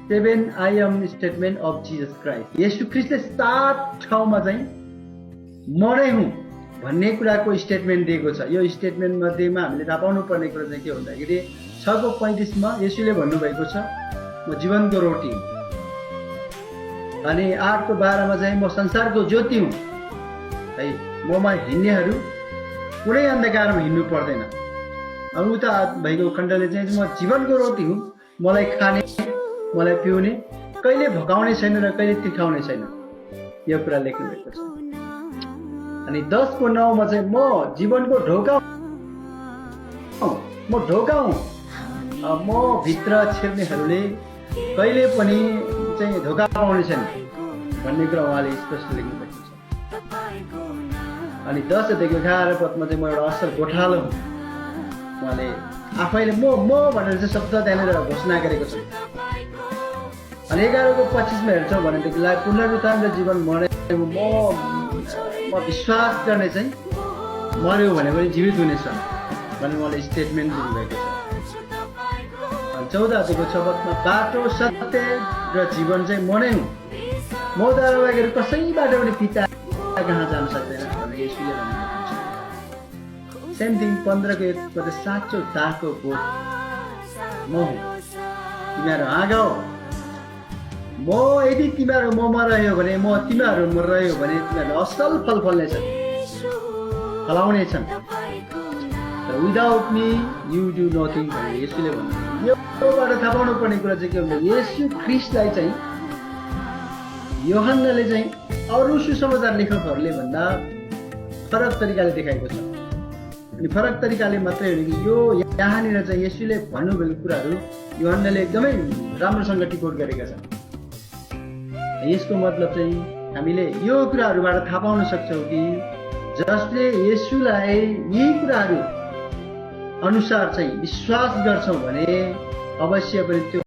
7 I am statement of Jesus Christ. येशू ख्रीष्टले 7 ठाउँमा चाहिँ म नै हुँ भन्ने कुराको स्टेटमेन्ट दिएको छ। यो स्टेटमेन्ट मध्येमा हामीले थाहा पाउनु पर्ने कुरा चाहिँ के भन्दाखेरि 6:35 मा येशूले भन्नुभएको छ म जीवनको रोटी हुँ। अनि 8:12 मा चाहिँ म संसारको ज्योति हुँ है, ममा हिँड्नेहरू कुनै अन्धकारमा हिँड्नु पर्दैन। अब उता भएको खण्डले चाहिँ म जीवनको रोटी हुँ, मलाई खाने मलाई पिउने कहिले भकाउने छैन र कहिले तिर्खाउने छैन, यो कुरा लेख्नु भएको छ। अनि 10:9 मा चाहिँ म जीवनको ढोका हुँ, म ढोका हुँ, म भित्र छिर्नेहरूले कहिले पनि चाहिँ धोका पाउने छैन भन्ने कुरा उहाँले स्पष्ट लेख्नु भएको छ। अनि 10 देखि 11 पदमा चाहिँ म एउटा असल गोठालो हुँ, उहाँले आफैले म भनेर चाहिँ शब्द त्यहाँनिर घोषणा गरेको छ। अनि 11:25 मा हेर्छौँ भनेदेखिलाई पुनरुत्थान र जीवन मरे म विश्वास गर्ने चाहिँ मर्यो भने पनि जीवित हुनेछ भन्ने उहाँले स्टेटमेन्ट दिनुभएको छ। अनि 14:6 बाटो सत्य र जीवन चाहिँ म नै हुँ, मद्वारा बाहेक कसैबाट पनि पिता कहाँ जान सक्दैन भनेर येशूले भन्नुभएको छ। सेम थिङ 15:1 साँचो दाको बोध म हुँ, तिमीहरू हाँगा हो, म यदि तिमीहरू ममा रह्यो भने म तिमीहरूमा रह्यो भने तिमीहरू असल फल फल्नेछन्, फलाउनेछन्। Without me you do nothing भनेर येशूले भन्नुभयो। योबाट थाहा पाउनु पर्ने कुरा चाहिँ के हुन्छ, येशू ख्रीष्टलाई चाहिँ योहन्नाले चाहिँ अरू सुसमाचार लेखकहरूले भन्दा फरक तरिकाले देखाएको छ। अनि फरक तरिकाले मात्रै हो कि यो यहाँनिर चाहिँ येशूले भन्नुभएको कुराहरू योहन्नाले एकदमै राम्रोसँग टिपोट गरेका छन्। यसको मतलब चाहिँ हामीले यो कुराहरूबाट थाहा पाउन सक्छौँ कि जसले येशूलाई यी कुराहरू अनुसार चाहिँ विश्वास गर्छौँ भने अवश्य पनि त्यो